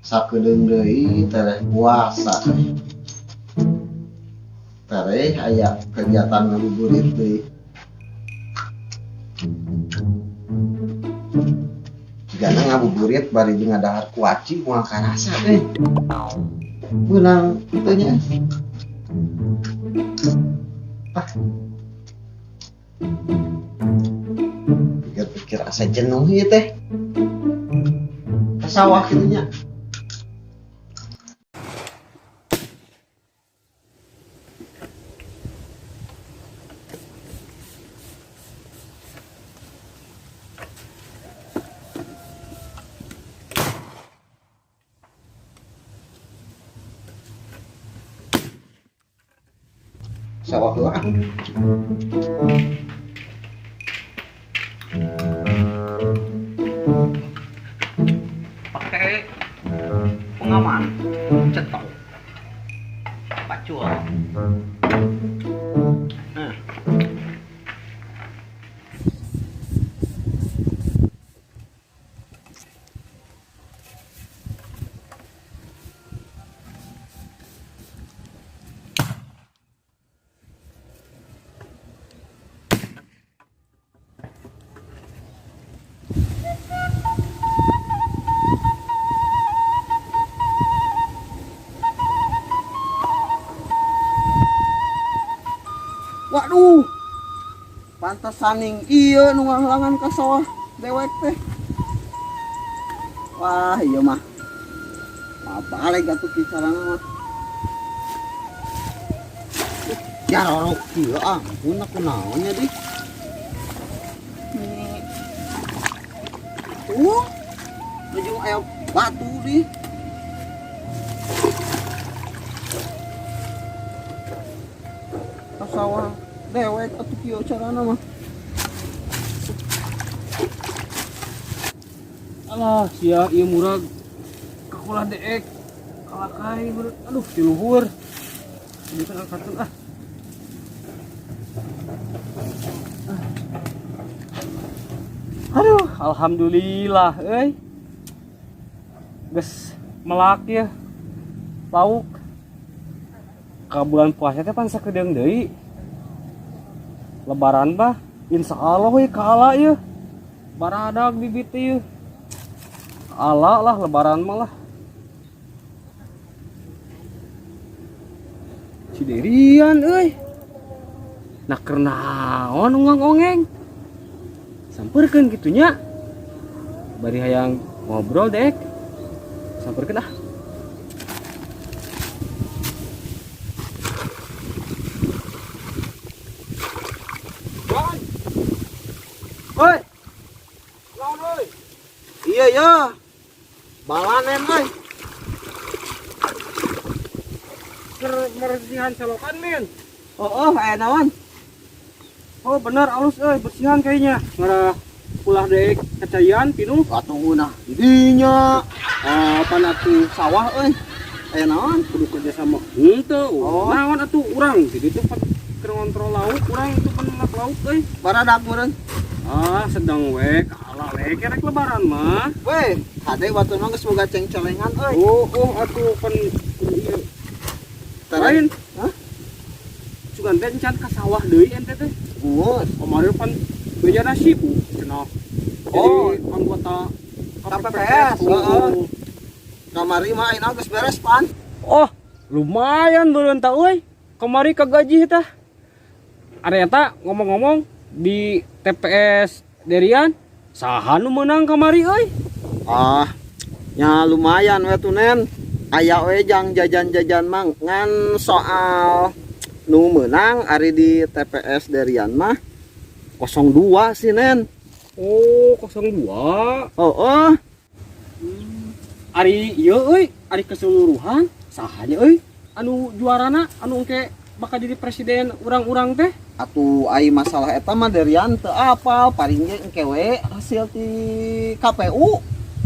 Sakedeung deui tereh puasa. Tereh aya kegiatan ngabuburit deui. Jigana ngabuburit bari jeung ngadahar kuaci moal karasa euy. Meunang kitu nya. Ah. Pikir-pikir asa jenuh ieu teh. Ka sawah kitu nya. Sawah heula ah. Pakai pengaman cetok pacul. Nah. Waduh, pantesan ning ieu nu ngahalangan ka sawah dewek teh. Wah, ieu mah. Wah, balik atuh kicarana mah. Ya rorok kieu ampun aku naon nya di. Tuh, ujung aya batu di. Ka sawah dewek atuh kieu carana mah. Alah, sia ieu murag kakulah deek kalakai meureun. Aduh, ti luhur. Ini kan angkatkeun ah. Aduh, alhamdulillah euy. Geus melak ya lauk. Ka bulan puasa teh pan sakedeung deui. Lebaran mah insyaallah we kaala ieu. Baradag bibit teh ieu. Kaala lah lebaran mah lah. Ciderian euy. Nah keur naon ongong-ongeng. Sampeurkeun kitu nya. Bari hayang ngobrol dek. Sampeurkeun ah. Oi. Naon euy? Iya ya. Balanen euy. Keur meresihan selokan min. Oh, oh, aya naon? Oh bener alus euy, bersihan kayaknya. Ngarah ulah deek kacaian pinuh. Atuh ngeunah di dinya. Ah, pan atuh sawah euy. Aya naon? Kudu kerja sama. Henteu. Oh. Naon atuh urang di ditu pan keur ngontrol lauk, urang itu pan ngelak lauk euy. Baradak meureun. Ah, sedang we, kalah we kerek lebaran mah. Weh, hade batur mah geus boga cengcelengan euy. Oh, oh atuh pan kudu ieu. Lain. Lain. Hah? Sugan teh encan ka sawah deui ente teh. Geus. Kemarin pan bejana sibuk cenah. Jadi Oh. anggota KPPS, Oh. heeh. Kamari mah ayeuna geus beres pan. Oh, lumayan beureun tah euy. Kamari kagaji tah. Ada eta ngomong-ngomong di TPS Derian saha nu meunang kamari euy? Ah, nya lumayan we tuh nen. Aya we jang jajan-jajan mah ngan soal nu meunang ari di TPS Derian mah 02 sih nen. Oh, 02. Oh, oh. Ari ieu euy, ari keseluruhan sahanya euy anu juarana anu engke bakal jadi presiden urang-urang teh? Atuh ai masalah eta mah Derian teu apal, paling ge engke we hasil ti KPU.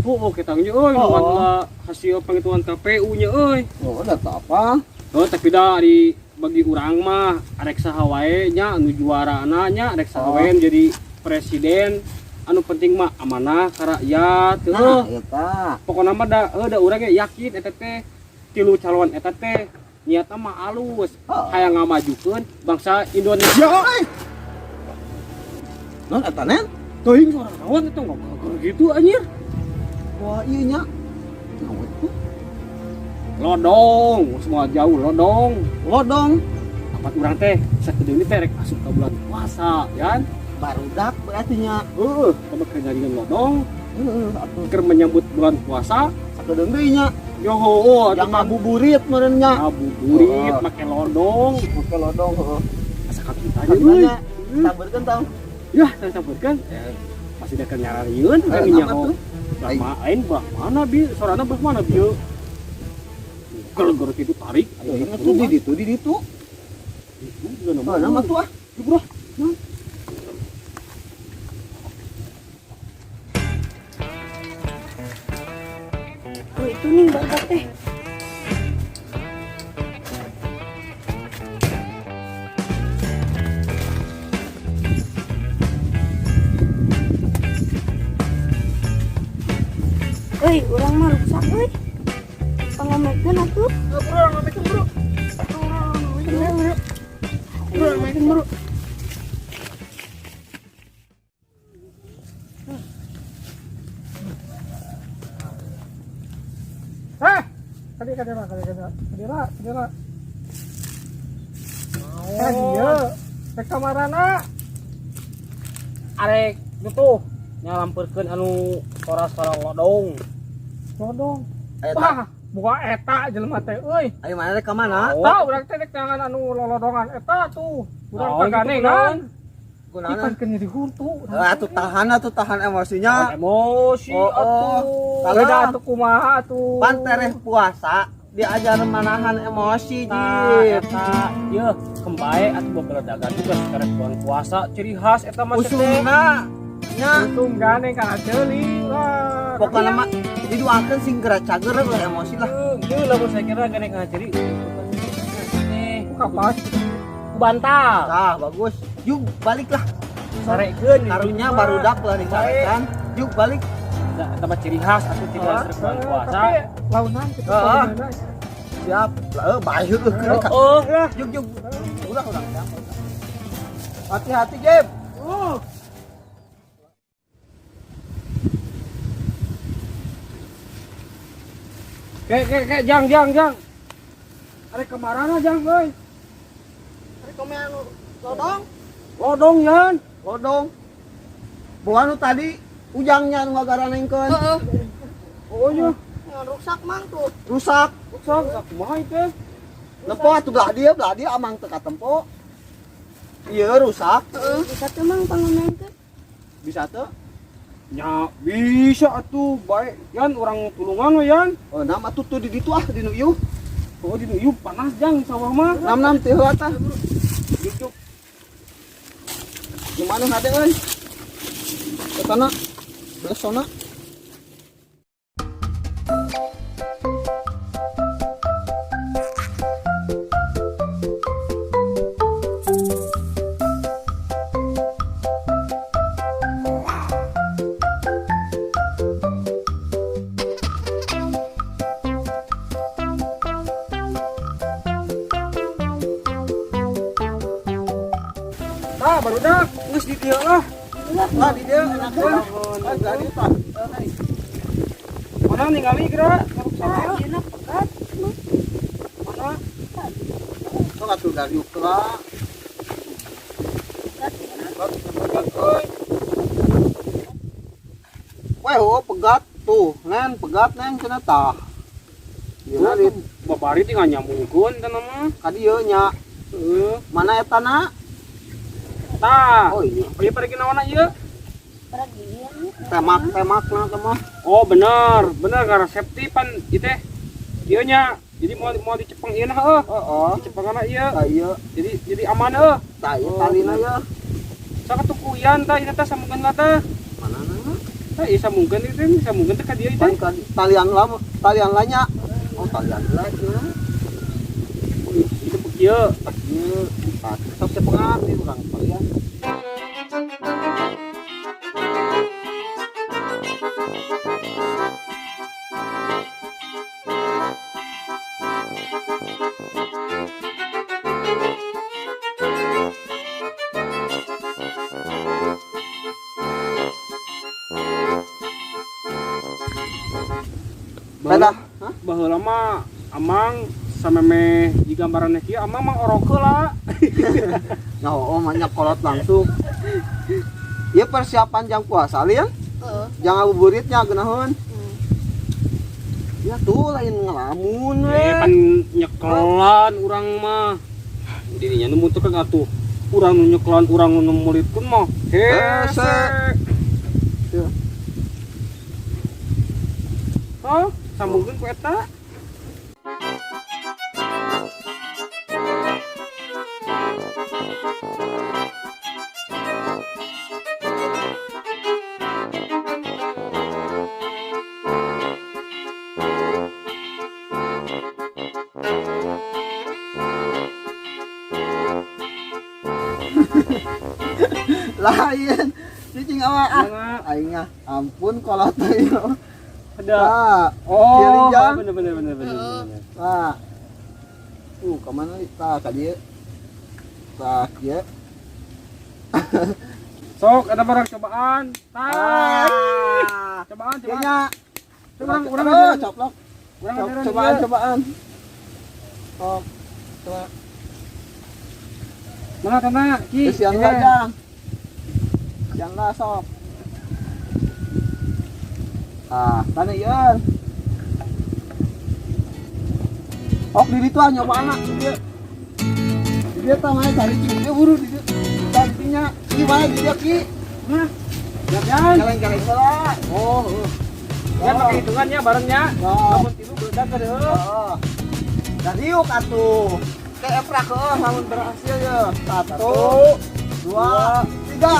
Oh, oh kita nya euy, Oh. nu lah hasil penghitungan KPU nya euy. Oh, da teu apa. Oh, tapi da ari bagi urang mah arek saha wae nya anu juarana nya arek saha Oh. wae jadi presiden Anu penting mah amanah ka rakyat Nah, heuh. eta. Pokona mah da heuh da urang ge yakin eta teh tilu calon eta teh niatna mah alus. Heeh. Hayang ngamajukeun bangsa Indonesia. Non eta nen? Teuing suara naon eta ngomong gitu anjir. Wah, ieu nya. Naon tuh? Lodong, semua jauh lodong. Lodong. Apa urang teh sakedeung teh rek asup ka bulan puasa, yan. Barudak berarti nya. Heeh, kumaha keur nyariin lodong, Heeh, atuh keur menyambut bulan puasa. sakedeung deui nya. Yo heuh, Yang ngabuburit meureun nya. Ngabuburit Oh. make lodong. Make lodong heeh. Asa kakitan euy. Katanya sambeurkeun tau. Ya, saya sampeurkeun. Pasti da keur nyararieun Eh, kan nama nyaho. tuh? Belah aing belah mana bi? Sorana belah mana bi? Gel-gel gitu tarik. Teuing atuh di ditu di ditu. Itu juga nama. Oh, nama tuh ah. Yuk, bro. Oh, itu nih barudak teh. Euy, urang mah rusak euy. Pangamekeun atuh. Bro, ngamekeun bro. Bro, bro. Bro, ngamekeun bro. Eh, tadi kadera, kadera, kadera, kadera. Eh, dia, rek kamarana. Arek gitu nyalampeurkeun anu sora-sora lodong. Lodong. Eta. Wah, buka eta jelema teh euy. Ayo mana rek ka mana? Oh. Tahu urang teh rek tangan anu lolodongan eta tuh. Urang Naon gitu, kaganengan. Kunaon? Ipan keur nyeri huntu. Eh, atuh tahan atuh tahan emosinya. Tahan emosi Oh, oh. atuh. Kalau Beda atuh kumaha atuh. pan tereh puasa diajar manahan emosi Nah, jip. eta yeuh kembae atuh bebeledagan juga sekarang bulan puasa ciri khas eta mah teh. Usumna nya Untung gane kana ceuli lah. pokokna mah didoakeun sing geura cager lah emosi lah. Yeuh lamun saya kira gane kana ciri. Nih, Buka pas. ku bantal. Tah bagus. Yuk balik lah. Sarekeun Karunya barudak lah disarekan. Yuk balik. Nah, eta mah ciri khas atuh ciri khas rek bulan puasa. Tapi launan gitu. Heeh. Siap. Lah eh bae heueuh keur ka. Oh, lah. Yuk yuk. Ulah urang siap. Hati-hati Jeb. Oh. Kek kek kek jang jang jang. Arek kamarana jang euy? Rek komen lodong. Lodong yan. Lodong. Bukan nu tadi ujangnya nu ngagaranengkeun. Heeh. Oh iya. Rusak mang tuh. Rusak. Rusak, kumaha itu? Nempo atuh belah dia amang teu katempo. Iya rusak. Heeh. Bisa tuh mang pangamekeun. Bisa tuh. Nya bisa atuh bae yan urang tulungan we yan. Oh, nama tuh tuh di ditu ah di nu ieu. Oh di nu ieu panas jang sawah mah. Nam nam teh heula tah. Yuk yuk. Gimana hade euy? Eta na. Belas sona. Tah barudak geus di dieu lah. Lah di dieu enak lah. Lah di dieu tah. Mana ningali geura? Ayeuna pegat. Mana? Sok atuh dariuk lah. Pegat euy. Weh, oh pegat tuh, nen pegat nen cenah tah. Ieu Tuh, di babari tinggal nyambungkeun teh mah. ka dieu nya. Heeh. Mana eta na? Tah. Oh iya, Ieu pergi naonna ieu? Temak temak na teh mah. Oh bener, bener karena safety pan ieu teh. Ieu nya. Jadi mau mau dicepeng ieu nah heuh. Heeh. Dicepengan ieu. Tah ieu, Jadi aman heuh. tah ieu Oh, talina bener. ye. Sok atuh kuyan tah ieu teh sambungkeun lah tah. Mana na? Tah ieu sambungkeun ieu teh, sambungkeun teh ka dieu Pan teh. ka talian lah, talian lah nya. Oh, talian lah cenah. Itu kieu. Ieu, tah sok cepengan di urang talian. Baheula. Hah? Baheula mah amang samemeh di gambarannya kieu, amang mah orok heula. Nah, oh, banyak kolot langsung. Ieu persiapan jang puasa lian. Heeh. Jangan ngabuburitnya geunaheun. Ya tuh lain ngelamun we. Eh, pan nyekelan urang mah. Dirinya nu muter kan atuh. Urang nu nyekelan, urang nu mulitkeun mah. Hese. Hese. Tuh. Oh, sambungkeun ku eta. Lain. Cicing awak ah. Mana? Aing ah, ampun kolot teh. Ada. Nah, Oh, Kieu jang. bener bener bener bener. Bener. Nah. Kemana nih? Tah, ka dieu. Tah, kieu. Sok, ada barang cobaan. Tah. Ah. Cobaan, Kieu cobaan. nya. Coba urang urang Aduh, ngajaran. coplok. Urang ngajaran Cobaan, ieu. cobaan. Sok. Coba. Mana tanah? Ki. Terus yang ini. lah, Jang. Yang lah, sok. Ah, tanya ieu. Ok, di ditu ah nyoba anak di dieu. Di dieu tah mah cari cing dieu buru di dieu. Tah di dinya. Ki mana di dieu ki? Nah. Jalan. Geleng-geleng heula. Oh, heeh. Ya pakai hitungannya barengnya. Oh. Lamun tilu beledak ke deuh. Heeh. Dan diuk atuh. Ke eprak heuh lamun berhasil ya. Satu, dua, tiga.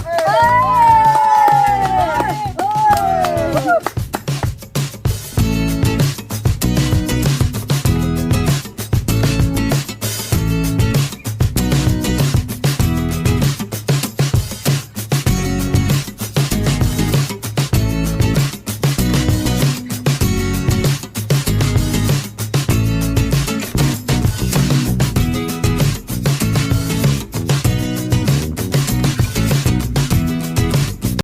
Eh.